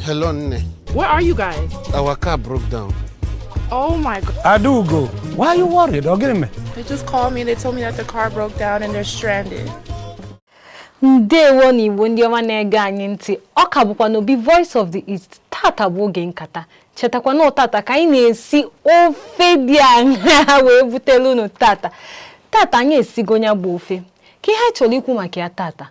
Hello, Nne. Where are you guys? Our car broke down. Oh my God. Adaugo, why are you worried? Ọ gịnị mere? They just called me. They told me that the car broke down and they're stranded. Ndewo na Igbo ndị ọma na-ege anyị ntị. Ọ ka bụkwa n'obi Voice of the East. Tata bụ oge nkata. Chetakwa na tata ka anyị na-esi ofe dị aṅaa wee butelu unu tata. Tata anyị esigo ya bụ ofe. Ka ihe anyị chọrọ ikwu maka ya tata,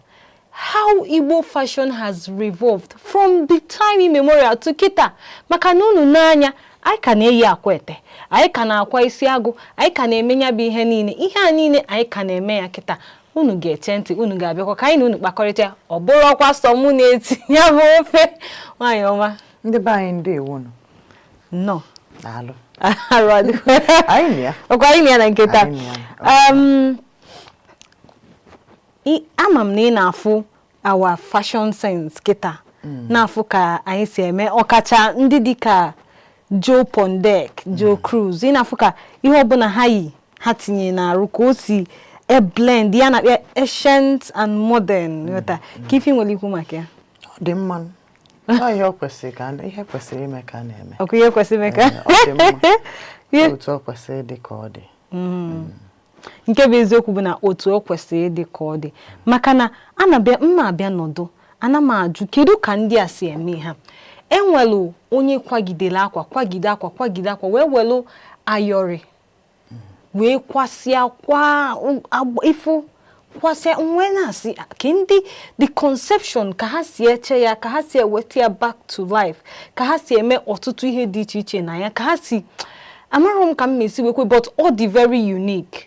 how Igbo fashion has revolved from the time immemorial to kịta, maka na unu n'anya, anyị ka na-eyi akwa ete, anyị ka na-akwa isi agụ, anyị ka na-eme ya bụ ihe niile, ihe a niile anyị ka na-eme ya kịta. Unu ga-eche ntị, unu ga-abịakwa ka anyị na unu kpakọrịta ya. Ọ bụrụkwa sọ mụ na-eti ya bụ ofe. Nwaanyị ọma. Ndị be anyị, ndewonu. Nnọọ. Daalụ. Arụ adịkwa? Anyị na ya. Ọkwa anyị na ya na nke taa. Anyị na ya. Ama m na ị na-afụ our fashion sense kịta, na-afụ ka anyị si eme, ọkacha ndị dịka Joe Pondek, Joe Cruz. Ị na-afụ ka ihe ọbụla ha yi, ha tinye n'arụ, ka o si e blend ya na ancient and modern. Ghọta ka ife nwere ikwu maka ya? Ọ dị mma. Ọ ihe ọ kwesịrị ka ihe kwesịrị ime ka a na-eme. Ọkwa ihe kwesịrị ime ka Ee, ọ dị mma. Ihe- Otu ọ kwesịrị ịdị ka ọ dị. Nke bụ eziokwu bụ na otu o kwesịrị ịdị ka ọ dị, maka na ana mma abịa nọdụ, ana m ajụ kedu ka ndị a si eme ha. Enwelu onye kwagidere akwa, kwagide akwa, kwagide akwa, wee welu ayọrị wee kwasịa kwa ifu kwasịa nwee na-asị ka ndị the conception, ka ha si eche ya, ka ha si eweta ya back to life, ka ha si eme ọtụtụ ihe dị iche iche na ya, ka ha si amarọ m ka m mesi wekwe, but ọ dị very unique.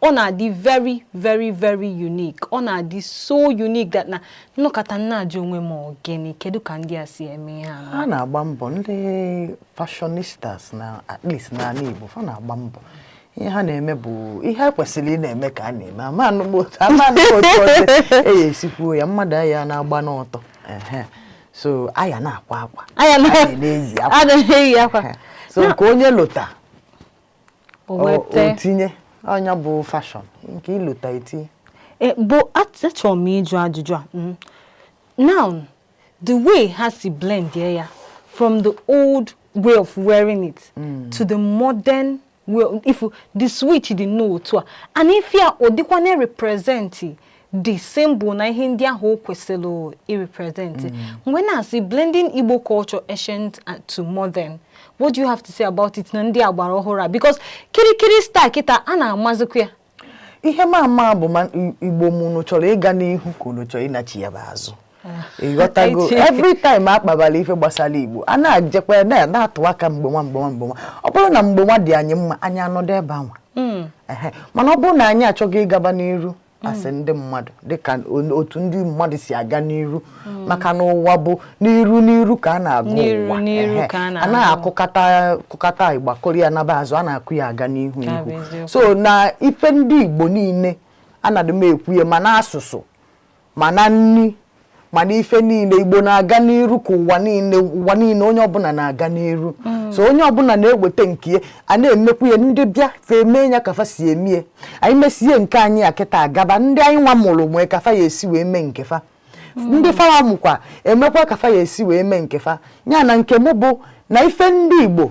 Ọ na-adị very, very, very unique. Ọ na-adị so unique that na nnọkọta nna-ajụ onwe m, ọ gịnị, kedu ka ndị a si eme ihe a? Ha na-agba mbọ, ndị fashionistas na at least n'ala Igbo, fa na-agba mbọ. Ihe ha na-eme bụ ihe a kwesịrị ị na-eme ka a na-eme. Ama anụ m otu ọzọ e esikwuo ya. Mmadụ aya na-agba n'ọtọ. Ehe. So aya na-akwa akwa. Aya aya na-eyi akwa. A na-eyi akwa. Ehe. So nke onye lota o o wete. O tinye ọnya bụ fashion nke ịlota etinye. Bụ achọrọ m ịjụ ajụjụ a. Now, the way ha si blend ya from the old way of wearing it to the modern way, if the switch dị n'otu a, and if ya ọ dịkwa na represent the symbol na ihe ndị ahụ o kwesịrị i-represent, mgbe na-asị blending Igbo culture, ancient to modern, what do you have to say about it na ndị agbara ọhụrụ a? Because kirikiri star kịta a na-amazikwa ya. Ihe ma ama bụ ma Igbo m, unu chọrọ ịga n'ihu ka unu chọrọ ịnachi ya bụ azụ, ịghọtago? Every time akpabala ife gbasara Igbo, a na-ejekwa na-atụ aka mgbe nwa, mgbe nwa, mgbe nwa. Ọ bụrụ na mgbe nwa dị anyị mma, anyị anọdụ ebe anwa. Ehe. Mana ọ bụrụ na anyị achọghị ịgaba n'iru asị ndị mmadụ, dịka otu ndị mmadụ si aga n'iru, maka na ụwa bụ n'iru n'iru ka a na-agụ N'iru ụwa. n'iru Ehe. ka a na-agụ. Anaghị akụkata kụkata ịgbakọrọ ya naba azụ, a na-akụ ya aga n'ihu Ka bụ ihu. eziokwu. So na ife ndị Igbo niile anadị m ekwu ya, ma na asụsụ, ma na nni, ma na ife niile, Igbo na-aga n'iru ka ụwa niile. Ụwa niile, onye ọbụla na-aga n'iru. So onye ọbụla na-eweta nke ya, a na-emekwu ya. Ndị bịa fa eme ya ka fa si emie. Anyị mesie nke anyị a kịta agaba, ndị anyị nwa mụrụ nwee ka fa ya esi wee mee nke fa, ndị fawa mụkwa emekwa ka fa ya esi wee mee nke fa ya. Na nke mụ bụ na ife ndị Igbo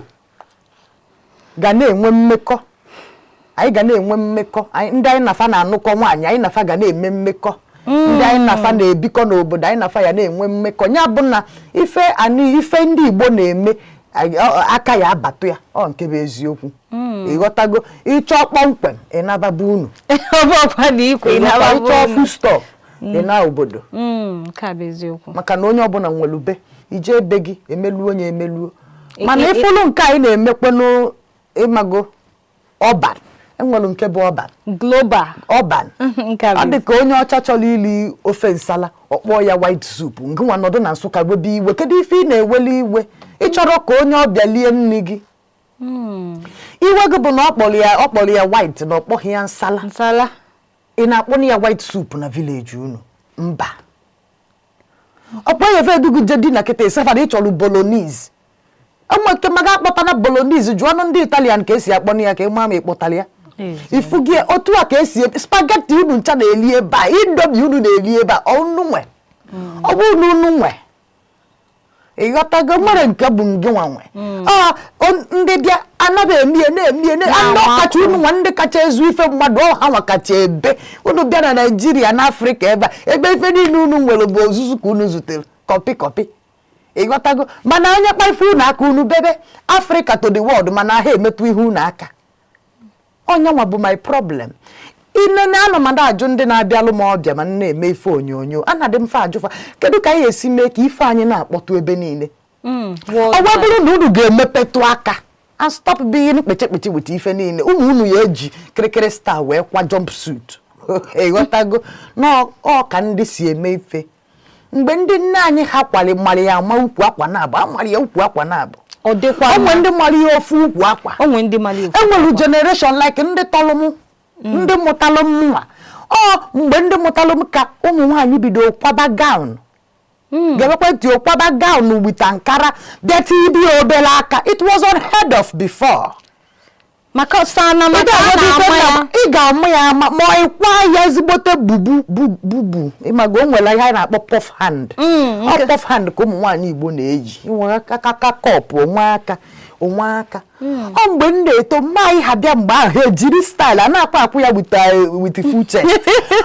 ga na-enwe mmekọ, anyị ga na-enwe mmekọ. Ndị anyị na fa na-anụkọ nwaanyị, anyị na fa ga na-eme mmekọ. Ndị anyị na fa na-ebikọ n'obodo, anyị na fa ya na-enwe mmekọ. Ya bụ na ife anyị, ife ndị Igbo na-eme, aka ya abatụ ya. Ọ nke bụ eziokwu, ịghọtago? Ịchọ kpọmkwem, ịnababa unu. Ọ bụ ọkwa na ikwe ịghọta? ịnaba. Ịchọ full stop, ị na obodo. Nke a bụ eziokwu. Maka na onye ọbụla nwere ube ije ebe gị emeluo onye emeluo. Mana ịfụlụ nke anyị na-emekwenụ, ịmago ọban, enwere nke bụ ọban. Global. Ọban. Nke a ọ bụ dị ka onye ọcha chọrọ ili ofe nsala, ọkpọọ ya white soup. Ngịnwa nọdụ na Nsụka webe iwe. Kedu ife ị na-eweli iwe? Ị chọrọ ka onye ọbịa lie nri gị. Iwe gị bụ na ọ kpọrọ ya white na ọ kpọghị ya nsala. Nsala. Ị na-akpọ ya white soup na village unu? Mba. Ọkpọ ya efe edugu je di na kịta ịsafara. Ị chọrọ bolognese, enwe nke maga akpọta na bolognese. Jụọ ọnụ ndị Italian ka esi akpọ ya, ka ị maa ma ị kpọtara ya. Ifu gị otu a ka esi spaghetti unu ncha na-eli ebe a, Indomie unu na-eli ebe a, ọ unu nwe? Ọ bụrụ na unu nwe, Ịghọtago? Nwere nke bụ ngị nwanwe ndị bịa anaghị emie na-emie ndị ọkacha unu nwa, ndị kacha ezu ife mmadụ, ọ ha nwa kacha ebe unu bịa na Naijiria na Afrịka ebe a, ebe ife niile unu nwere bụ ozuzu ka unu zutere, copy copy. Ịghọtago? Mana onye kpa ife unu aka, unu bebe Afrịka to the world, mana ha emetụ ihe unu aka. Onye nwa bụ my problem. Inene anọmada ajụ ndị na-abịalụ m ọbịa, ma m na-eme ife onyonyo, anadị mfe ajụfa, kedu ka anyị esi mee ka ife anyị na-akpọtụ ebe niile? Ọ wee bụrụ na unu ga-emepetụ aka and stop being kpechekpeche with ife niile ụmụ unu ya eji kịrịkịrị star wee kwa jumpsuit. Ịghọtago? Na ọ ka ndị si eme ife mgbe ndị nne anyị ha kwali mara ya ama ukwu akwa na-abụ, amara ya ukwu akwa na-abụ. Ọ dịkwa. Onwe ndị mara ya ofu ukwu akwa. Onwe ndị mara ofu. Enwere generation like ndị tọrọ m, ndị mụtalụ m nwa. Ọ mgbe ndị mụtalụ m ka ụmụ nwaanyị bido kwaba gown, ga-emekwa ntị, kwaba gown with ankara, bịa tibi ya obere aka. It was unheard of before. Maka sana Ị maka a ga-aghọta ife na-ama ya. Ị ga-ama ya ama ma ọ ịkwa ya ezigbote bubu bubu. Ịmaga o nwere ihe anyị na-akpọ puff hand. Ọ puff hand ka ụmụ nwaanyị Igbo na-eyi, inwe aka aka kọpụ onwe aka onwe aka. Ọ mgbe m na-eto, mma anyị ha bịa mgbe ahụ, ha ejiri style a na-akwa akwụ ya with full chest.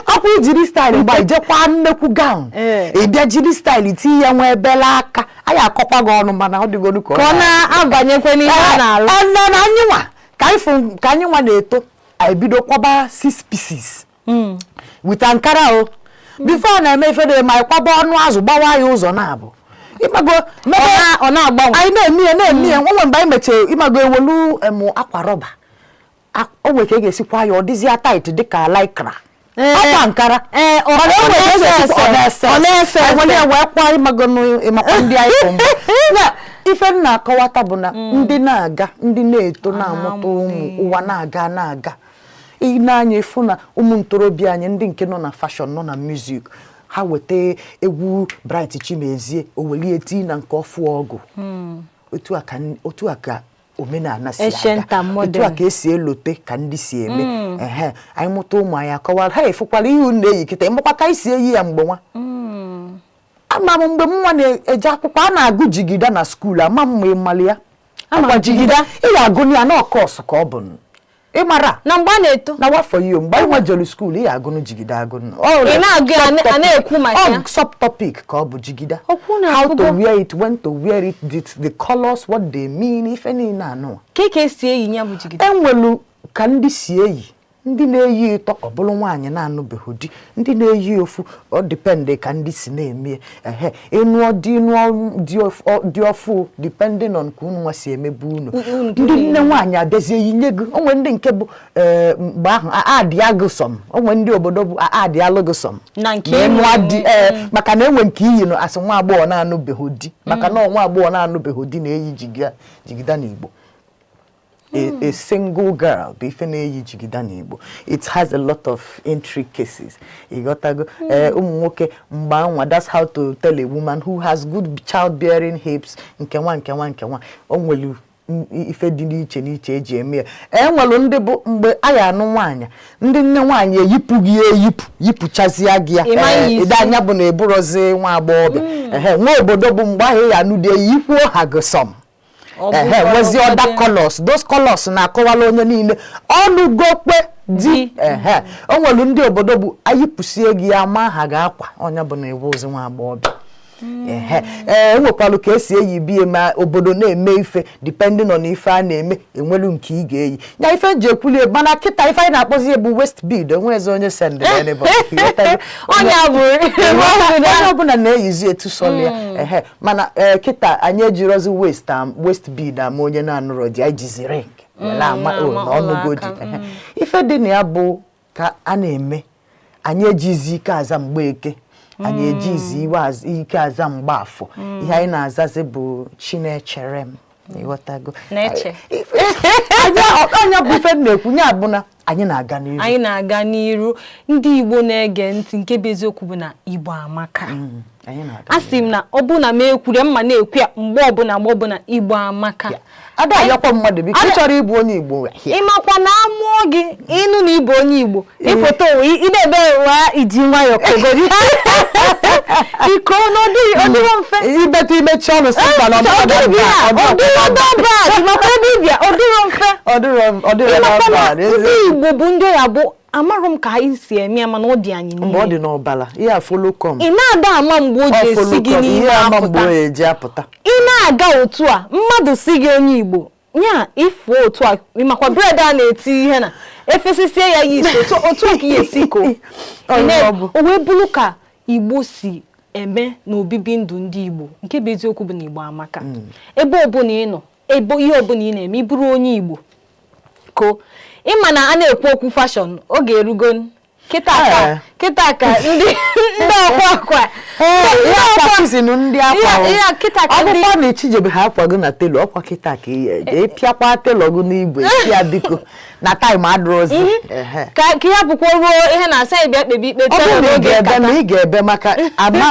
Ọkwa ijiri style mgbe ijekwa nnekwu gown, ị bịa jiri style tinye ya nwa ebele aka, anyị akọkwa gị ọnụ, mana ọ dịgonu ka ka ọ na-abanyekwe n'ihe a na-alụ. Ee, na anyị nwa ka anyị fụ ka anyị nwa na-eto, anyị bido kwaba six pieces with ankara o. Before na-eme ife dị ma anyị kwaba ọnụ azụ, gbawa ya ụzọ na-abụ, ịmago? Ọ na-agbanwe. Anyị na-eme ya, na-eme ya. Nwe mgbe anyị mechara, ịmago, ewelu em akwa rọba, o nwere ka e ga-esikwa ya, ọ dịzịa tight dịka lycra. Akwa ankara. Ọ Mana o nwere ka e na-ese ga-esikwa, ọ na-ese. Ọ na-ese. Anyị were ya wee kwa, ịmago, ịmakwa ndị anyị bụ mbụ na ife m na-akọwata bụ na ndị na-aga, ndị na-eto, na-amụta ụmụ, ụwa na-aga na-aga. Ị na-anya ịfụ na ụmụ ntorobịa anyị, ndị nke nọ na fashion, nọ na music, ha weta egwu Bright Chimezie, o welie tii na nke ọfụ ọgụ. Otu a ka omenala si Ancient aga. and modern. Otu a ka esi elote ka ndị si eme. Ehe, anyị mụta ụmụ anyị, akọwara ha, efụkwara ihe unu na-eyi kịta, ịmakwa ka anyị si eyi ya mgbe nwa. Ama m mgbe m nwa na-eje akwụkwọ, a na-agụ jigida na school. Ama m ma ịmalị ya. Ama m. Akwa jigida ị ga-agụ ya na ọkọs ka ọ bụ ịmara. Na mgbe a na-eto. Na wafọ iyo mgbe anyị nwa jere school, ị ga-agụnụ jigida agụnụ. Ị na-agụ ya, a na-ekwu maka ya. Ọ subtopic ka ọ bụ jigida. Okwu na How to afụgo. wear it, when to wear it, the colors, what they mean, ife niile anụ. Ka esi eyi ya bụ jigida? Enwelu ka ndị si eyi. Ndị na-eyi ịtọ, ọ bụrụ nwaanyị na-anụbeghị di. Ndị na-eyi ofu, ọ depend ka ndị si na-eme. Ehe, ịnụọ di, nụọ di ọfụ, depending on ka unu nwa si emebu unu. Ndị nne nwaanyị abịazie yinye gị. Onwe ndị nke bụ mgbe ahụ adị agụ sọm, onwe ndị obodo bụ adị alụgụ sọm. Na nke Ma ịnụọ ịnụ. di, ee, maka na enwe nke iyi nụ asị nwa agbọghọ na-anụbeghị di, maka na ọ nwa agbọghọ na-anụbeghị di na-eyi jigida n'Igbo. A single girl bụ ife na-eyi jigida n'Igbo. It has a lot of intricacies, ịghọtago? Ee, ụmụ nwoke mgbe anwa, that's how to tell a woman who has good childbearing hips, nke nwa nke nwa nke nwa. O nwere ife dị n'iche n'iche eji eme ya. E nwere ndị bụ mgbe a ya anụ nwaanyị, ndị nne nwaanyị eyipụ gị, eyipụ, yipụchazie gị ya. Ị maghị Ee, isi. ịda anya bụ na eburozi nwa agbọghọbịa. Ehe, nwa obodo bụ mgbe ahụ ị ya anụ dị, eyikwuo ha gị sọm. Ọ Ehe, bụkwara nwezi ụfọdụ- other colors. Those colors na-akọwala onye niile ọnụgokpe di. Di. Ehe, o nwere ndị obodo bụ ayịpụsie gị ya, ma ha ga-akwa onye bụ na ewu ozi nwa agbọghọbịa. Ehe, ee, enwekwalụ ka esi eyi bie ma obodo na-eme ife. Depending on ife a na-eme, enwelu nke ị ga-eyi ya. Ife nji ekwulie, mana kịta ife anyị na-akpọzi bụ waist bead, onwezi onye sendịrị anybody. Onye a bụ Onye ọbụla na-eyizi etu sọlụ ya. Ehe, mana ee, kịta anyị ejirozi waist bead ama onye na-anụrọ di. Anyị jizi ring were ama o na-ama na ọnụgo di. ọla aka. Ehe. Ife dị na ya bụ ka a na-eme, anyị ejizi ike aza mgbeke, anyị ejizi iwe ike aza mgbaafọ. Ihe anyị na-azazi bụ Chinechere m, ịghọtago? Na-eche. Anya bụ ife m na-ekwu ya bụ na anyị na-aga n'iru. Anyị na-aga n'iru. Ndị Igbo na-ege ntị, nke bụ eziokwu bụ na Igbo amaka. Anyị na-aga. A sị m na ọ bụ na m ekwuru ya, mma na-ekwu ya mgbe ọbụla, mgbe ọbụla, Igbo amaka. Ada ayọkwa mmadụ, biko, ị chọrọ ịbụ onye Igbo, hịa. Ịmakwa na amụọ gị, ịnụ na ịbụ onye Igbo, ịfoto onwe ị na-ebe wa iji nwayọọ kogori iko na ọ dịrọ mfe. Ibetụ imechi ọnụ sị mba na Ọ dịrị ya, ọ dịrọ bad maka ebe ị bịa, ọ dịrọ mfe. Ọ dịrọ, ọ dịrọ. Ịmakwa na bad. ndị Igbo bụ ndị ya bụ amarụ m ka anyị si eme ya, mana ọ dị anyị Mgbe ọ dị n'ime. N'ọbala ihe a folocom. Ị na-ada ama mgbe o ji esi gị n'ime Ihe ama mgbe apụta. o eji apụta. Ị na-aga otu a, mmadụ si gị onye Igbo ya ịfụ otu a, ịmakwa bread a na-eti ihe na efesisie ya, ya isi otu a ka ya esi ko. Ọ Ị ọ bụ. O wee bụrụ ka Igbo si eme n'obibi ndụ ndị Igbo. Nke bụ eziokwu bụ na Igbo amaka. Ebe ọbụla ị nọ, ebe ihe ọbụla ị na-eme, ịbụrụ onye Igbo ko ịma na a na-ekwu okwu fashion, oge erugo kịta ka kịta ka ndị ọkwa akwa Ee, ihe akwa season ndị akwa o. Ihe kịta ka Ọ bụkwa na echijebe ha akwa gị na tailor, ọkwa kịta ka ị eje ịpịakwa tailor gị n'igwe, si ya biko, na time adịrọzi. Ehe. Ka ihe bụkwa ruo ihe na-asa ịbịa kpebe ikpe Ọ bụrụ tailor na ị n'oge ga-ebe nkata. na ị ga-ebe maka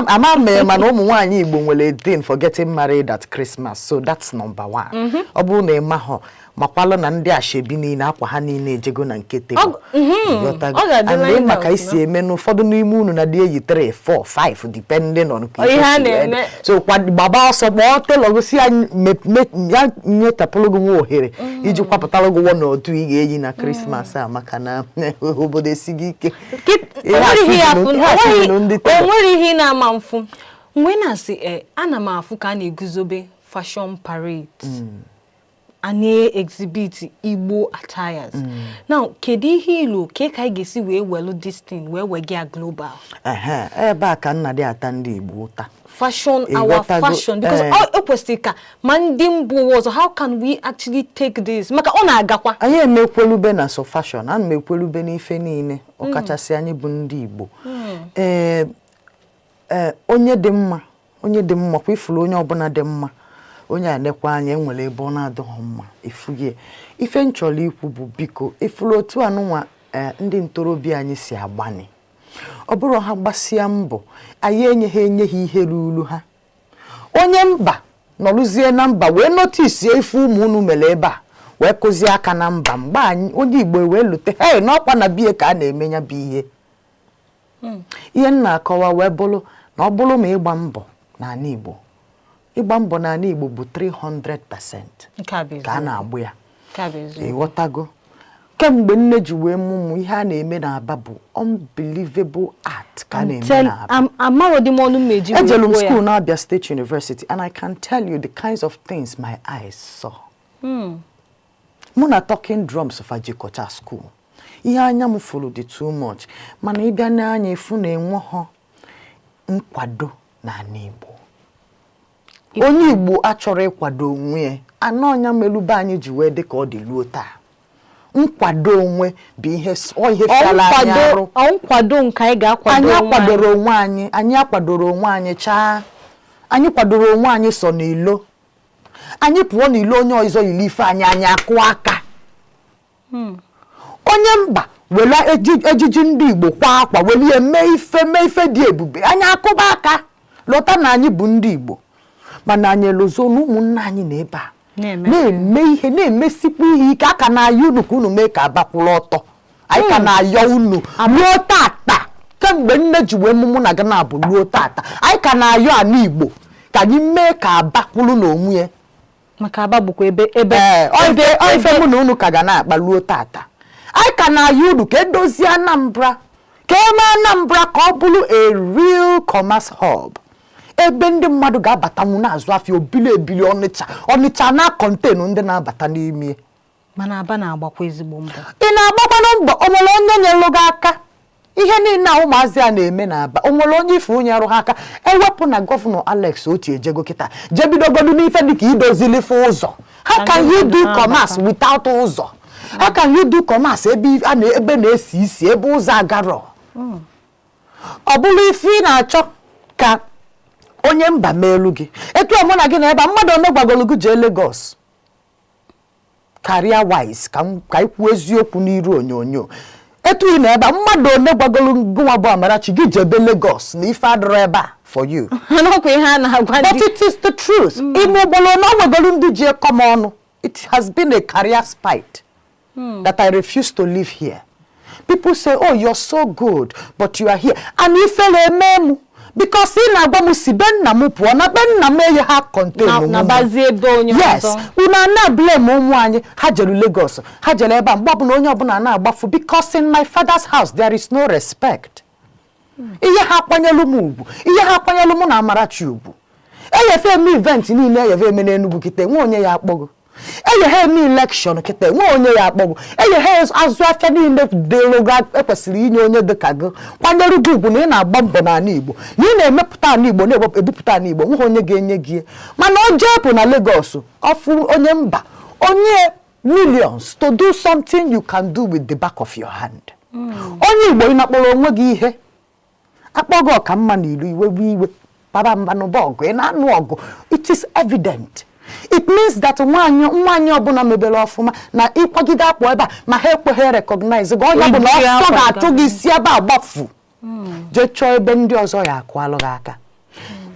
ama mee, mana ụmụ nwaanyị Igbo nwere thing for getting married at Christmas, so that's number one. Ọ bụrụ na ị mahọ, makwalụ na ndị ashebi niile, akwa ha niile ejego na nke tailor. Ịghọtago? Ọ ga-adị And lined maka out, isi eme na ụfọdụ n'ime unu na dị eyi 3 4 5 depending on ka Ihe a si wee dị. na-eme. So gbaba ọsọ kpọọ tailor gị, si ya ya nyetapụrụ gị nwa ohere iji kwapụtara gị one or two ị ga-eyi na Christmas a, maka na obodo esighị ike. Ihe O nwere ihe ya ihe a season ndị o tailor. nwere ihe ị na-ama mfụ mgbe ị na-asị, ana m afụ ka a na-eguzobe fashion parade, a na-exhibit Igbo attires. Now, kedu ihe ilu ka anyị ga-esi wee welu this thing wee wega ya global? Ehe, ebe a ka nna dị ata ndị Igbo ụta. Fashion, our Ịghọtago? fashion, because ọ ekwesịrị ka ma ndị mba ụwa ọzọ, how can we actually take this, maka ọ na-agakwa. Anyị emekwelube na so fashion, ana m ekwelube n'ife niile, ọkachasị anyị bụ ndị Igbo. Ee ee, onye dị mma, onye dị mma kwa ifuru, onye ọbụla dị mma, onye a nekwa anya, enwere ebe ọ na-adịghị mma efugie. Ife m chọrọ ikwu bụ, biko, ifuru otu anụnwa, ee, ndị ntorobịa anyị si agbani, ọ bụrụ ha gbasịa mbọ, anyị enye ha ihe ruru ha. Onye mba nọrụzie na mba wee notice ife ụmụ unu mere ebe a, wee kụzie aka na mba, mgbe anyị onye Igbo wee lute hey n'ọkwa na biye ka a na-eme ya bụ ihe. Ihe m na-akọwa wee bụrụ na ọ bụrụ ma ịgba mbọ n'ala Igbo, ịgba mbọ n'ala Igbo bụ 300% Nke a bụ ka a eziokwu. na-agbụ ya. Nke a bụ eziokwu. Ịghọtago? Kemgbe nne ji wee mụ mụ, ihe a na-eme n'Aba bụ unbelievable art ka a na-eme n'Aba. Amarọdị m ọnụ mmeji wee Ejelu m kwuo ya. school na Abia State University and I can tell you the kinds of things my eyes saw. Mụ na Talking Drums fa jikọcha school. Ihe anya m fụrụ dị too much, mana ịbịa n'anya efu na enweghọ nkwado n'ala Igbo. Onye Igbo achọrọ ịkwado onwe ya. Anọ ọnya melube anyị ji wee dị ka ọ dị luo taa. Nkwado onwe bụ ihe ọ ihe Ọ fịara anyị arụ. Ọ nkwado nke anyị ga-akwado Anyị onwe anyị. akwadoro onwe anyị, anyị akwadoro onwe anyị chaa. Anyị kwadoro onwe anyị sọ n'ilo. Anyị pụọ n'ilo, onye ọzọ yiri ife anyị, anyị akụ aka. Onye mba were ejiji ndị Igbo kwa akwa were ihe mee ife, mee ife dị ebube, anyị akụba aka, lọta na anyị bụ ndị Igbo. Mana anyị elozo na ụmụnne anyị na ebe a Na-eme. Na-eme ihe, na-emesikwa ihe ike aka na-ayọ unu ka unu mee ka Aba kwụrụ ọtọ. Anyị ka na-ayọ unu ruo tata. Kemgbe nne ji wee mụmụ na Gana bụ ruo tata, anyị ka na-ayọ ala Igbo ka anyị mee ka Aba kwụrụ n'onwe ya. Maka Aba bụkwa ebe Ee, ọ ife mụ na unu ka ga na-akpa ruo tata. Anyị ka na-ayọ unu ka edozie Anambra, ka eme Anambra ka ọ bụrụ a real commerce hub, ebe ndị mmadụ ga-abatanwu na-azụ afịa obili ebili. Ọnịcha, Ọnịcha na contain ndị na-abata n'ime. Mana Aba na-agbakwa ezigbo mbọ. Ị na-agbakwanụ mbọ, o nwere onye nyelụ gị aka? Ihe niile a ụmụazị a na-eme n'Aba, o nwere onye ife onye arụ ha aka? Ewepụ na Governor Alex Otti ejego kịta jebidogodu n'ife dịka idozilife ụzọ. How can you do commerce without ụzọ? How can you do commerce ebe a na ebe na-esi isi, ebe ụzọ agarọ? Ọ bụrụ ife ị na-achọ ka onye mba meelu gị, etu a mụ na gị na ebe a, mmadụ one gwagolu gị jee Lagos career wise? Ka m kwuo eziokwu n'iru onyonyo, etu ị na ebe a, mmadụ one gwagolu gụnwa bụ Amarachi gị jebe Lagos na ife adịrọ ebe a? for you. N'ọkwa ihe a na-agwa But ndị it is the truth. Ime ogbolo na onwegolu ndị ji ekọ m ọnụ. It has been a career spite that I refuse to live here. People say, "Oh, you're so good, but you are here." And ifele eme m because ị na-agwa m si be nna m pụọ na be nna m enye ha contain na onwe m. nabazie ebe onye Yes, ọzọ. unu a na-blame ụmụ anyị ha jere Lagos, ha jere ebe a, mgbe ọbụla onye ọbụla na-agbafu because in my father's house there is no respect. Ihe ha akwanyelu m ugwu, ihe ha akwanyelu mụ na Amarachi ugwu. Eyefe eme event niile eyefe eme n'Enugu kịta, enwe onye ya akpọgo. Eyeghe eme election kịta, enwe onye ya akpọgo. Eyeghe azụ afịa niile dịrụ gị ekwesịrị inye onye dịka gị kwanyere gị ugwu na ị na-agba mbọ n'ala Igbo, na ị na-emepụta ala Igbo, na-ebupụta ala Igbo, nweghị onye ga-enye gị. Mana o jepụ na Lagos, ọfụ onye mba, onye millions to do something you can do with the back of your hand. Onye Igbo, ị nakpọrọ onwe gị ihe akpọ gị ọkamma n'ilu, iwe bụ iwe baba mba n'ụba ọgụ ị na-anụ ọgụ. It is evident. It means that nwaanyị nwaanyị ọbụla mebere ọfụma na ịkwagide akpọ ebe a ma ha ekweghị recognize gị, onye bụ na Iji ọsọ akwa ga-achụ gị si ebe a gbafu jee chọọ ebe ndị ọzọ ya akụalụ gị aka.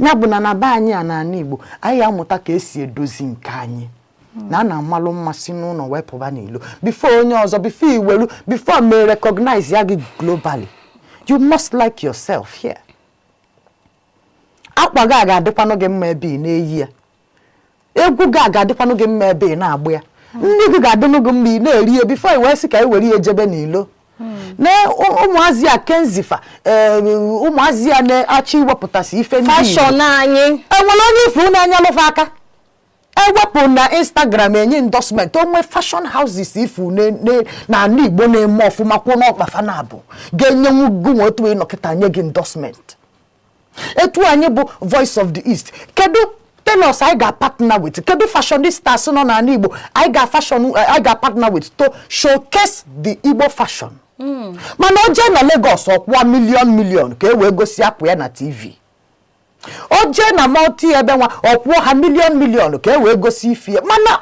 Ya bụ na na be anyị a n'ala Igbo, anyị amụta ka esi edozi nke anyị na a na-amalụ mmasị n'ụlọ wee pụba n'ilo before onye ọzọ, before iwelu, before may recognize ya gị globally. You must like yourself here. Akwa gị a ga-adịkwanụ gị mma ebe ị na-eyi ya, egwu gị a ga-adịkwanụ gị mma ebe ị na-agba ya, nri gị ga-adịnụ gị mma ị na-eri ya before i wee sị ka i were ya jebe n'ilo. Na ụmụazị a kenzifa, ee, ụmụazị a na-achọ iwepụtasị ife ndị Igbo. Fashion anyị. Enwere onye ifu n'anya lụfa aka ewepụ na Instagram enye endorsement onwe fashion houses ifu n'ala Igbo na-eme ọfụma kwụ n'ọkpa fanabụ ga-enyenwu gị nwe otu ịnọkịta nye gị endorsement. Etu anyị bụ Voice of the East, kedu tailors anyị ga-partner with? Kedu fashionistas nọ n'ala Igbo anyị ga-fashion, anyị ga-partner with to showcase the Igbo fashion? Mana o jee na Lagos, ọkwụwa million million ka e wee gosi apụ ya na TV. O jee na multi ebe nwa, ọkwụọ ha million million ka e wee gosi ife ya. Mana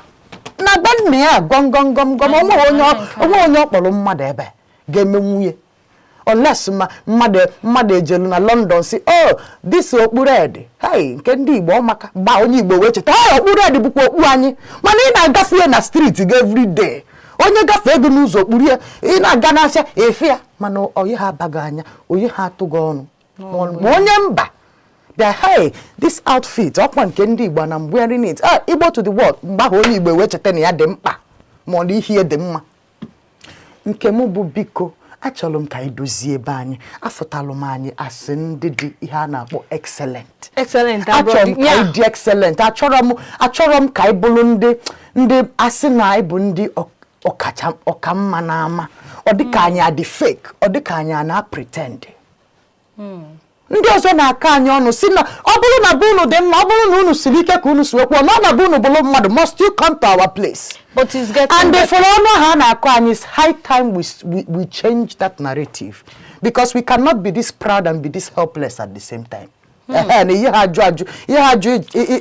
na be nna ya, gọngọngọngọm, onwe onye ọ kpọrọ mmadụ ebe ga-eme nwunye, unless ma mmadụ ejelu na London si, "Oh, this okpu red, hey, nke ndị Igbo ọmaka." Gba onye Igbo wee cheta, "Hey, okpu red bụkwa okpu anyị." Mana ị na-agafe ya na street gị every day, onye gafee ego n'ụzọ okpuru ya, ị na-aga n'afịa efe ya, mana onye ha abaghị anya, onye ha atụghị ọnụ, ma onye mba bịa, "Hey, this outfit ọkwa nke ndị Igbo na I'm wearing it. Ah, Igbo to the world." Mgbe ahụ onye Igbo wee cheta na ya dị mkpa, ma ọ na ihe dị mma. Nke m bụ, biko, achọrọ m ka anyị dozie ebe anyị. Afụtalụ m anyị asị ndị dị ihe a na-akpọ excellent. Excellent. Achọrọ m ka anyị dị excellent. Achọrọ m ka anyị bụrụ ndị asị na anyị bụ ndị ọkacha ọkamma n'ama. Ọ dịka anyị adị fake, ọ dịka anyị a na-pretend. Ndị ọzọ na-akọ anyị ọnụ si na ọ bụrụ na be unu dị mma, ọ bụrụ na unu siri ike ka unu si wekwu na ọ na be unu bụrụ mmadụ, must you come to our place? But it's getting And better. for ọnụ ha na-akọ anyị, it's high time we change that narrative, because we cannot be this proud and be this helpless at the same time. Ehe, na ihe ha ajụ ajụ, ihe ha ajụ,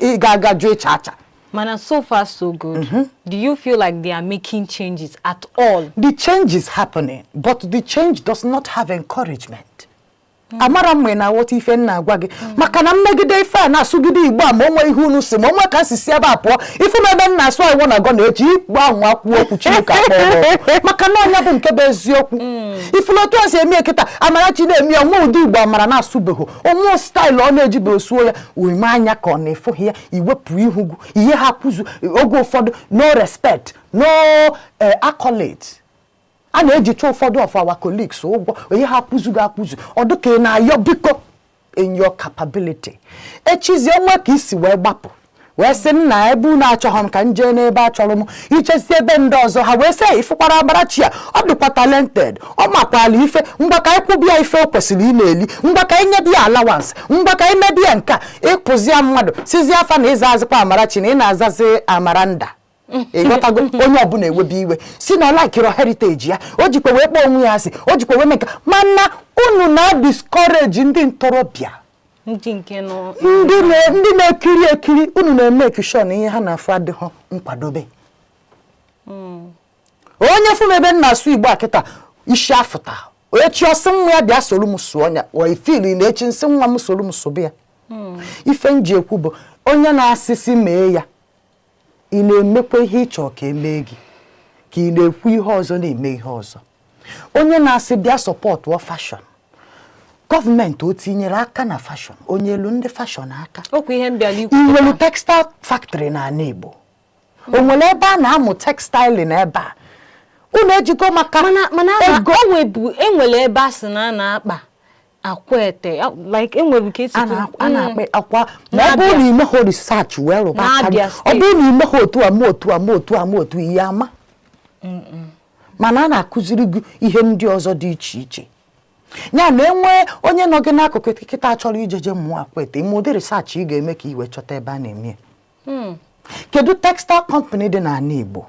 ị ga-aga jụ ịcha acha. Mana so far so good. Do you feel like they are making changes at all? The change is happening, but the change does not have encouragement. Amara m ma ị na-aghọta ife m na-agwa gị, maka na mmegide ife a na-asụgide Igbo a, ma onwe ihe unu si, ma onwe ka m si si ebe a pụọ ife m ebe m na-asụ iwu na agọ na echi ikpu ahụ akwụ okwu Chineke akpọ ọgụ, maka na ọnya bụ nke bụ eziokwu. Ifulu otu a si eme kịta, Amarachi na-eme ya, onwe ụdị Igbo Amara na-asụbeghị, onwe style ọ na-ejibe osuo ya ume anya ka ọ na-efughị ya iwepụ ihu gị ihe ha kwụzu. Oge ụfọdụ, no respect, no accolade. A na-ejicha ụfọdụ of our colleagues ụgwọ onye ha akwụzughị akwụzu. Ọ dịka ị na-ayọ biko in your capability. Echizie nwe ka isi wee gbapụ wee sị nna ebe unu achọghị m ka m jee n'ebe a chọrọ m ichesi ebe ndị ọzọ ha wee sị, "Ịfụkwara Amarachi a, ọ dịkwa talented, ọ makwala ife, ngwa ka anyị kwụbịa ya ife o kwesịrị ị na-eli, ngwa ka anyị nyebi ya allowance, ngwa ka anyị mebi ya nke a." Ịkụzie mmadụ sizie afa na ịza azịkwa Amarachi na ị na-azazi Amaranda, ịghọtago? Onye ọbụla ewebe iwe si na ọ likiro heritage ya, o jikwa wee kpọọ onwe ya asị, o jikwa wee mee nke. Mana unu na-discourage ndị ntorobịa, ndị nke nọ ndị na-ekiri ekiri. Unu na-eme sure na ihe ha na-afụ adịghị nkwadobe. Onye fụ m ebe m na-asụ Igbo a kịta, isi afụta echi ọsị nwa ya bịa soro m sụọ ya, o ifili na echi nsị nwa m soro m sụbụ ya. Ife m ji ekwu bụ onye na-asịsị mee ya, ị na-emekwa ihe ị chọrọ ka emee gị, ka ị na-ekwu ihe ọzọ na-eme ihe ọzọ. Onye na-asị bịa supportụọ fashion, gọọmenti o tinyere aka na fashion, onye elu ndị fashion aka? Okwu ihe m bịara ikwu. Ị nwere textile factory n'ala Igbo? O nwere ebe a na-amụ textiling ebe a? Unu ejigo maka Mana ego. O nwebu, enwere ebe a sị na a na-akpa akwa ete, like enwere ka esi A na-akpa akwa, ma ọ bụrụ na imegho research wee rụba aka gị, N'Abia ọ Steeti. bụrụ na imegho otu a ma otu a ma otu a ma otu ihe ama, mana a na-akụziri gị ihe ndị ọzọ dị iche iche, ya na enwee onye nọ gị n'akụkụ kịta chọrọ ijeje mụọ akwa ete, ime ụdị research ị ga-eme ka ị wee chọta ebe a na-eme ya. Kedu textile company dị n'ala Igbo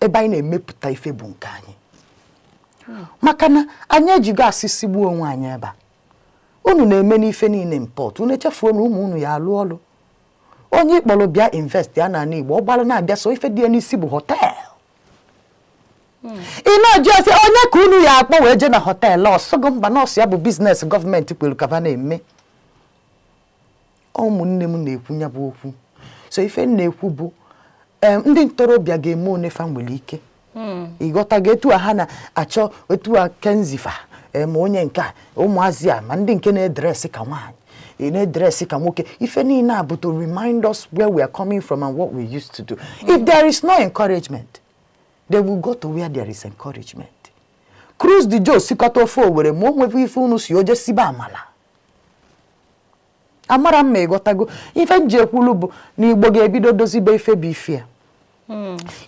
ebe anyị na-emepụta ife bụ nke anyị? Maka na anyị ejigo asịsị gbuo onwe anyị ebe a. Unu na-eme n'ife niile import, unu echefuo na ụmụ unu ya alụ ọlụ. Onye ịkpọrọ bịa invest ya n'ala Igbo, ọ gbara na-abịa, so ife dị ya n'isi bụ hotel. Ị na-ajụ ase onye ka unu ya akpọ wee jee na hotel, ọsọgo mba nọọsụ ya bụ business gọọmenti kwere ka va na-eme. Ụmụnne m na-ekwu ya bụ okwu. So ife m na-ekwu bụ ndị ntorobịa ga-eme onefa nwere ike ịghọtago etu a ha na-achọ, etu a kenzifa ma onye nke a, ụmụazị a, ma ndị nke na-edress ka nwaanyị, ị na-edress ka nwoke, ife niile a bụ to remind us where we are coming from and what we used to do. If there is no encouragement, they will go to where there is encouragement. Cruise the Joe sikọta ofe Owere, ma o nwebe ife unu si oje sibe amala amara mma. Ịghọtago ife m ji ekwulu bụ na Igbo ga-ebido dozibe ife bụ ife ya.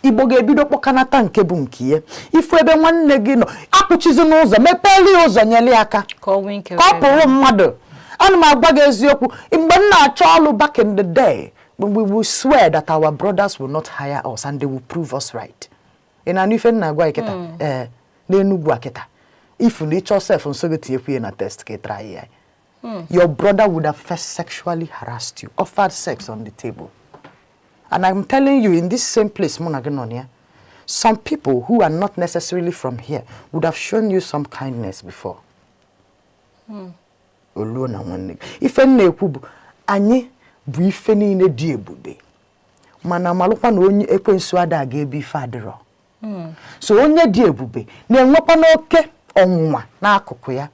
Igbo ga-ebido kpọkanata nke bụ nke ya. Ifu ebe nwanne gị nọ, apụchizi n'ụzọ, mepeela ya ụzọ, nyere ya aka ka ọ nwee ike ka ọ pụrụ mmadụ. Ana m agwa gị eziokwu, mgbe m na-achọ ọlụ back in the day, we will swear that our brothers will not hire us, and they will prove us right. Ị na-anụ ife m na-agwa gị kịta? Ee, n'Enugwu a kịta, ifu na ịchọ sef nso gị tinyekwu ya na test ka ị try ya, your brother would have first sexually harassed you, offered sex on the table. And I'm telling you, in this same place mụ na gị nọ na ya, some people who are not necessarily from here would have shown you some kindness before oluo na nwanne gị. Ife m na-ekwu bụ anyị bụ ife niile dị ebube, mana malụkwa na onye ekwensu ada aga ebe ife adịrọ. So onye dị ebube na-enwekwa n'oke ọnwụnwa n'akụkụ ya.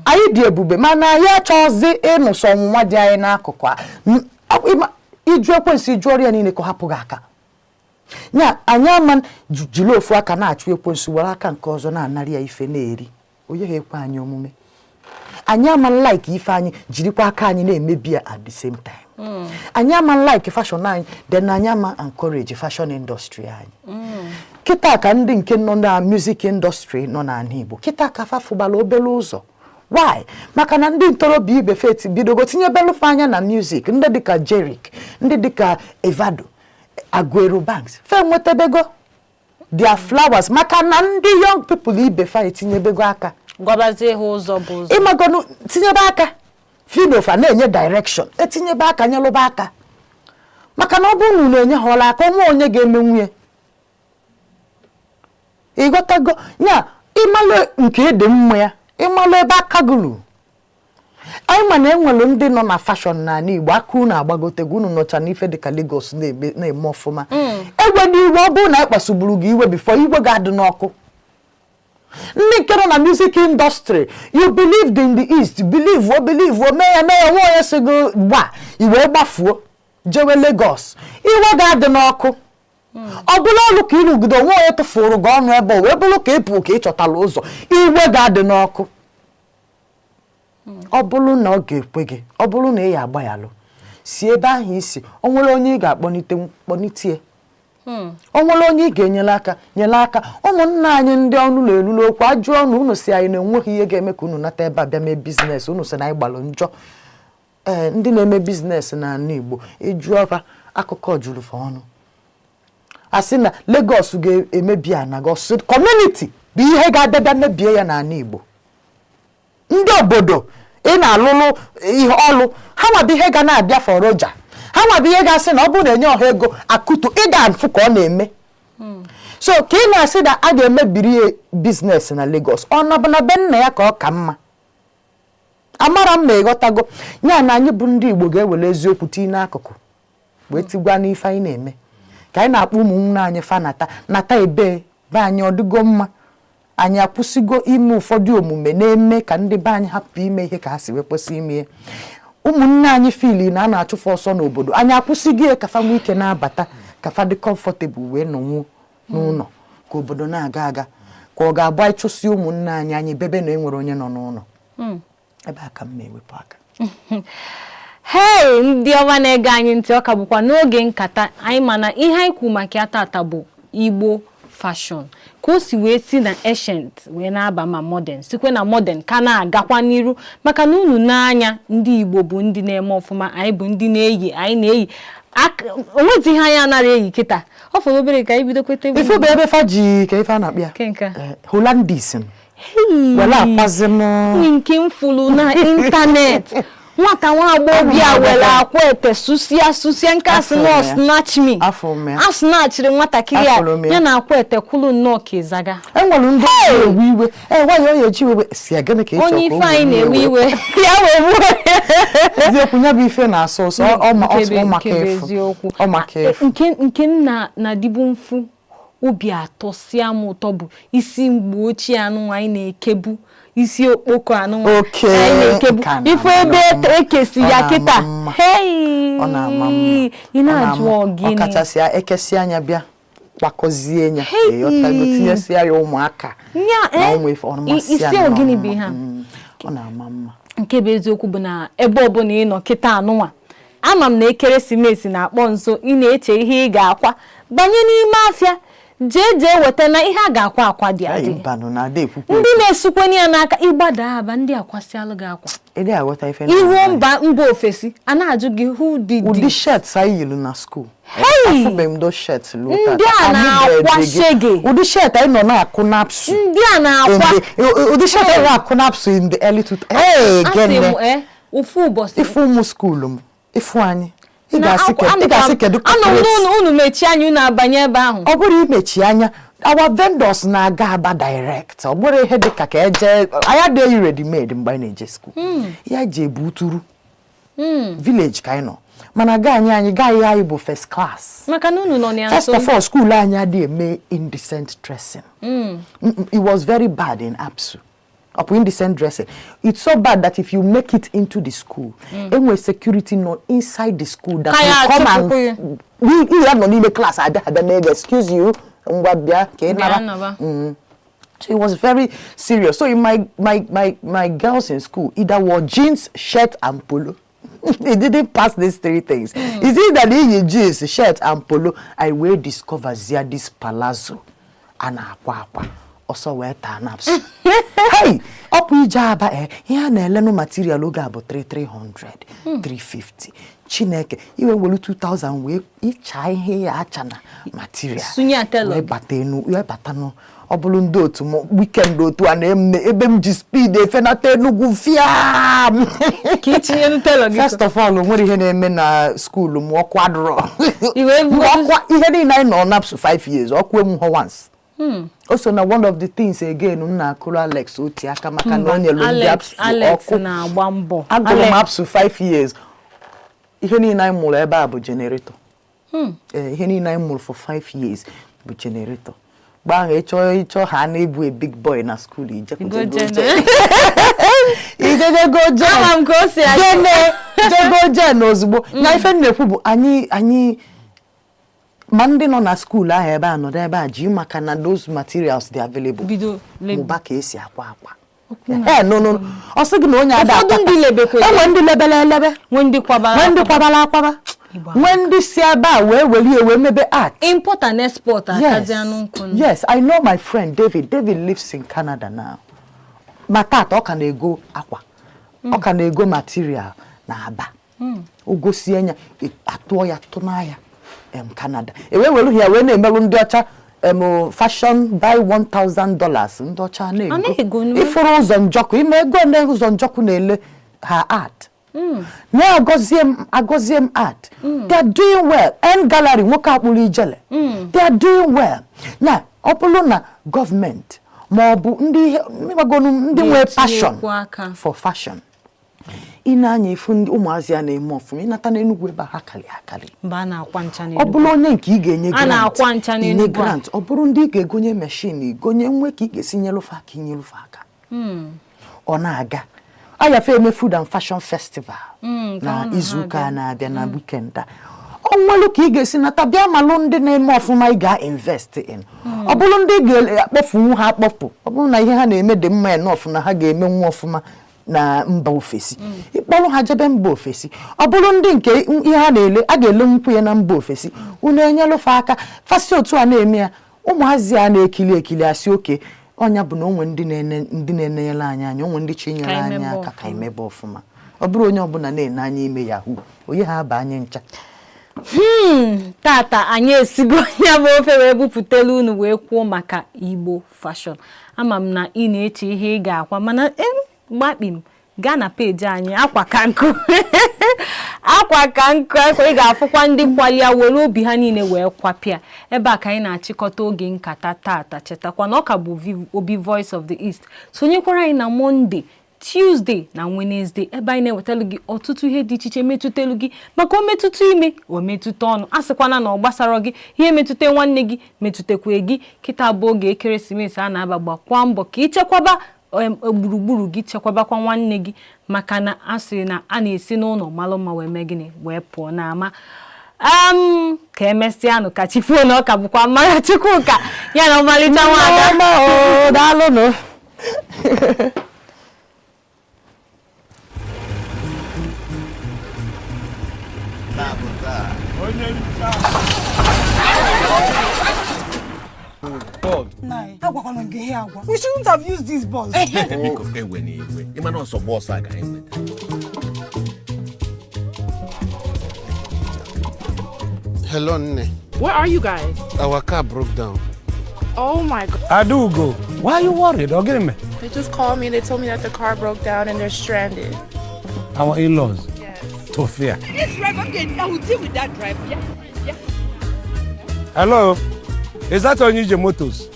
Anyị dị ebube, mana anyị achọghịzị ịnụsọ ọnwụnwa dị anyị n'akụkụ a. Iju ekwensu, iju ọrịa niile ka ọ hapụ gị aka ya. Anyị ama jiri ofu aka na-achụ ekwensu, were aka nke ọzọ na-anarị ya ife na-eri onye ha ekwe anyị omume. Anyị ama like ife anyị jirikwa aka anyị na-emebi ya. At the same time, anyị ama like fashion anyị, then anyị ama encourage fashion industry anyị. Kịta ka ndị nke nọ na music industry nọ n'ala Igbo kịta ka fafụbala obere ụzọ. Why? Maka na ndị ntorobịa ibe fet bidogo tinyebelụfe anya na music, ndị dịka Jeriq, ndị dịka Evado, Aguero Banks, fe nwetabego their flowers maka na ndị young people ibe fa etinyebego aka. Gwabazie ha ụzọ bụ ụzọ. Ịmagonu tinyebe aka, finofa na-enye direction, etinyebe aka, nyelụba aka, maka na ọ bụrụ na unu enye ha ọla aka, onwe onye ga-eme nwunye. Ịghọtago ya? Ịmalụ nke dị mma ya, ịmalụ ebe aka gị ruru. Anyị ma na enwere ndị nọ na fashion n'ala Igbo, aka unu agbagotego, unu nọcha n'ife dịka Lagos na-eme na-eme ọfụma. Egwe n'iwe, ọ bụrụ na anyị kpasugburu gị iwe before, iwe ga-adị n'ọkụ. Ndị nke nọ na music industry, you believed in the East, believe o, believe o, mee ya, mee ya, nwe onye si gị gba iwee gbafuo jewe Lagos, iwe ga-adị n'ọkụ. Ọ bụla ọlụ ka ịrụgide onwe onye tụfuru gị ọnụ ebe o wee bụrụ ka ị pụ ka ị chọtara ụzọ, iwe ga-adị n'ọkụ. Ọ bụrụ na ọ ga-ekwe gị, ọ bụrụ na ị ya agbaghalụ, si ebe ahụ isi, o nwere onye ị ga-akpọnite, kpọnitie. O nwere onye ị ga-enyere aka, nyere aka. Ụmụnna anyị ndị ọnụ na-elu n'okwu, ajụ ọnụ unu si anyị na enweghị ihe ga-eme ka unu nata ebe a bịa mee business. Unu si na anyị gbalụ njọ. Ee, ndị na-eme business n'ala Igbo, ịjụ ọfa, akụkọ juru fa ọnụ. A sị na Lagos ga-emebi ana gị, community bụ ihe ga-abịa mebie ya n'ala Igbo. Ndị obodo ị na-alụlụ ihe ọlụ ha nwabụ ihe ga na-abịa fọroja, ha nwabụ ihe ga-asị na ọ bụrụ na enye ọha ego akụtu, ị ga-afụ ka ọ na-eme. So ka ị na-asị na a ga-emebiri ya business na Lagos, ọ nọbụ na be nna ya ka ọ ka mma. Amara m ma ịghọtago ya na anyị bụ ndị Igbo ga-ewere eziokwu tinye n'akụkụ wee tigwa n'ife anyị na-eme, ka anyị na-akpọ ụmụnne anyị fa nata nata ebe be anyị. Ọ dịgo mma, anyị akwụsịgo ime ụfọdụ omume na-eme ka ndị be anyị hapụ ime ihe ka ha si wee kwesị ime ihe. Ụmụnne anyị feel na a na-achụfe ọsọ n'obodo anyị, akwụsịgo ya ka fa nwee ike na-abata, ka fa dị comfortable wee nọnwuo n'ụlọ, ka obodo na-aga aga, ka ọ ga-abụ anyị chụsị ụmụnne anyị, anyị bebe na enwere onye nọ n'ụlọ ebe a ka m na-ewepụ aka. Hei, ndị ọma na-ege anyị ntị, ọ ka bụkwa n'oge nkata anyị, mana ihe anyị kwu maka ya tata bụ Igbo fashion, ka o si wee si na ancient wee na-aba ma modern, sikwe na modern ka na-agakwa n'iru, maka na unu n'anya, ndị Igbo bụ ndị na-eme ọfụma. Anyị bụ ndị na-eyi, anyị na-eyi onwezi ihe anyị anaghị eyi kịta. Ọ fọrọ obere ka anyị bido kweta. Ife bụ ebe fa ji ka ife a na-akpọ ya. Nke nke a. Hollandis were akwazi m. Nke m fụrụ na ịntanetị, nwata nwa agbọghọbịa were akwa ete susia susia nke asị Afụrụ nọ m ya. snatch me. Afụrụ m ya. A snatchiri nwatakịrị a. Afụrụ m ya. Ya na akwa ete kwulu nnọọ ka ịzaga. Enwere ndị na-ewe iwe, ee, nwaanyị ọ ya eji iwe si ya gịnị ka ị chọrọ Onye ka ife o anyị wee na-ewe iwe ya wee gbuo. Eziokwu, ya bụ ife na-asọ ụsọ. Ọ ma Nke bụ- ọ maka nke bụ efu. eziokwu. Ọ maka efu. Nke m na na-adịbu mfu, obi atọsịa m ụtọ, bụ isi mgbe ochie anụnwa anyị na-ekebu, isi okpoko anụnwa Oke, anyị na-ekebu. nke a na-ama Ifu ebe mma. ekesi Ọ ya na-ama kịta. mma. Hei, Ọ na-ama mma. ị na-ajụ Ọ na-ama. ọ gịnị? Ọkachasị ya ekesi anya bịa kwakọzie ya. Hey! Ịghọtago, tinyesia ya ụmụaka Nya, na eh, ụmụ ife ọ masị isi ya nnọọ ogini bụ mma. ihe a? Ọ na-ama mma. Nke bụ eziokwu bụ na ebe ọbụla ị nọ kịta anụnwa, ama m na ekeresimesi na-akpọ nso, ị na-eche ihe ị ga-akwa banye n'ime afịa, jee jee weta na ihe a ga-akwa akwa dị Ei, adị. mbanụ na-ada ekwukwu. Ndị na-esukwenye ya n'aka ịgbada aba, ndị akwasịalụ gị akwa. Ịdị aghọta ife Ihu na-aga. mba ofesi a na-ajụ gị, "Who did Ụdị this?" shirts anyị yiri na school, Hey! afụbeghị m those shirts luo Ndị tata. a na-akwa Amụbeghị gị. shege. Ụdị shirt anyị nọ na-akụ napsu Ndị a na-akwa ụdị shirt anyị na-akụ napsu in the early two, hey, Asị m gịnị? Ofu ụbọchị Ifu ụmụ school m, ifu anyị, ị na ga-asị ị ga-asị kedu anọ m corporate. n'ụlọ unu mechie anya, unu abanye ebe ahụ. Ọ bụrụ imechi anya, our vendors na-aga Aba direct. Ọ bụrụ ihe dị ka eje anyị adịghị ready made mgbe anyị na-eje school, ya ji ebu uturu village ka anyị nọ, mana ga anyị gaghị, anyị bụ first class. Maka na unu nọ na ya First nso. of all, school anyị adịghị eme indecent dressing. It was very bad in ABSU. Ọpụ indecent dressing, it's so bad that if you make it into the school, enwe security nọ inside the school that Ka ya will come and achụpụ ya. Ị ya nọ n'ime class, abịa abịa na excuse you, ngwa bịa ka ị Bịa nara. naba. So it was very serious. So in my girls in school either wore jeans, shirt and polo. It didn't pass these three things. It's either iyi jeans, shirt and polo. I will discover zia this palazzo a na-akwa akwa ọsọ wee taa naps. Hey, ọpụ ije Aba, ihe a na-elenụ material oge a bụ 3300, 350. Chineke, iwe welu 2000 wee ịcha ihe ya acha na material. Sunye atelo. Wee bata enu, wee batanụ. Ọ bụrụ ndị otu m, weekend otu a na-eme ebe m ji speed efenata Enugwu fiam. Ka itinye tailor gị. First of all, o nwere ihe na-eme na school m, ọkụ adịrọ. I wee Mgbe ọkụ ihe niile anyị nọ napsu 5 years, ọkụ enwughọ once. O so na one of the things again m na-akụrụ Alex oti aka, maka na o nyelu ndị Alex ABSU Alex ọkụ. na-agba mbọ. Agụrụ m Alex ABSU 5 years, ihe niile anyị mụrụ ebe a bụ generator. Ee, ihe niile anyị mụrụ for 5 years bụ generator. Mgbe ahụ, ịchọ ha na-ebu a big boy na school, Go gen. ijejego gen. Ama m ka o si adị. Gene jego gen ozugbo. Na ife m na-ekwu bụ anyị ma ndị nọ na school ahụ ebe a nọrọ ebe a ji maka na those materials dị available, Bido mụba ka esi akwa akwa. Ee, no, no, ọ sị gị na onye ada Ụfọdụ ndị lebekwa ele. enwe ndị lebele elebe, Nwee ndị kwabara nwee ndị kwabara akwaba, Igbo. nwee ndị si ebe a wee welie wee mebe art. Import and export akazi anụ nkwụ. Yes, I know my friend David. David lives in Canada now. Ma tata ọ ka na-ego akwa, ọ ka na-ego material na Aba. O gosie ya, atụọ ya tụna ya Canada, e wee were ya wee na-emelụ ndị ọcha fashion. Buy $1000, ndị ọcha na-ego na-ego. nụ. Ifuru ụzọ njọkụ ime ego na ụzọ njọkụ na-ele ha art na agọzie m, agọzie m art. They are doing well. N gallery, nwoke akpụrụ ijele, they are doing well. Na ọ bụrụ na gọọmenti ma ọ bụ ndị ihe ịgbagonu, ndị nwee passion Ga-etinyekwu aka. for fashion. Ị na-anya ifu ndị ụmụazị a na-eme ọfụma, ịnata n'Enugwu ebe a, ha kalị akali. Mgbe a na-akwa ncha Ọ n'Enugu. bụrụ onye nke ị ga-enye A grant, na-akwa ncha inye n'Enugu a. grant. Ọ bụrụ ndị ị ga-egonye machine, igonye. Nwe ka ị ga-esi nyelufe aka, inyelufe aka, ọ na-aga. Ayafe eme food and fashion festival na izuụka a na-abịa, na weekend a. Ọ nwelu ka ị ga-esi nata bịa malụ ndị na-eme ọfụma, ị ga-invest in. Ọ bụrụ ndị ị ga-akpọfunwu ha akpọpụ, ọ bụrụ na ihe ha na-eme dị mma enough na ha ga-emenwu ọfụma na mba ofesi, ịkpọrọ ha jebe mba ofesi. Ọ bụrụ ndị nke ihe ha na-ele a ga-ele nkwụ ya na mba ofesi, unu enyelụfe aka fasi otu a na-eme ya. Ụmụazị a na-ekili ekili asị oke ọnya bụ na onwe ndị na-ene, ndị na-enenyere anyị anya, onwe ndị chi nyere Ka anyị emebe aka ka emebe ọfụma. Ọ bụrụ onye ọbụla na-ene anya ime yahoo, onye ha aba anyị ncha. Tata anyị esigo ya bụ ofe wee bupụtelu unu, wee kwuo maka Igbo fashion. Ama m na ị na-eche ihe ị ga-akwa, mana gbakpi m gaa na peji anyị, akwa ka nkụ, akwa ka nkụ, akwa ị ga-afụkwa ndị kwalia were obi ha niile wee kwapịa. Ebe a ka anyị na-achịkọta oge nkata tata. Chetakwa na ọ ka bụ Obi Voice of the East. Sonyekwara anyị na Monday, Tuesday na Wednesday, ebe anyị na-ewetara gị ọtụtụ ihe dị iche iche metụtelu gị, maka o metụta ime, o metụta ọnụ. A sịkwana na ọ gbasara gị, ihe metụta nwanne gị metụtakwa gị. Kịta bụ oge ekeresimesi a na-aba, gbakwa mbọ ka ịchekwaba gburugburu gị, chekwabakwa nwanne gị, maka na a sị na a na-esi n'ụlọ malụ mma wee mee gịnị, wee pụọ n'ama. Ka emesịanụ, ka chi fuo. Na ọ ka bụkwa Mara Chukwuka ya na ọmalịcha nwaada. Ọma o, daalụnụ. Agwakwala m gị ihe agwa. We shouldn't have used this bus. Biko, ewe na iwe, ịma na ọsọ bọọsụ a ka anyị nweta. Hello, Nne. Where are you guys? Our car broke down. Oh my God. Adaugo, why are you worried? Ọ gịnị mere? They just called me. They told me that the car broke down and they're stranded. Our in-laws. Yes. Tufia. This driver, okay, I will deal with that driver. Yeah. Hello, is that Onije Motors?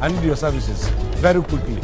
I need your services very quickly.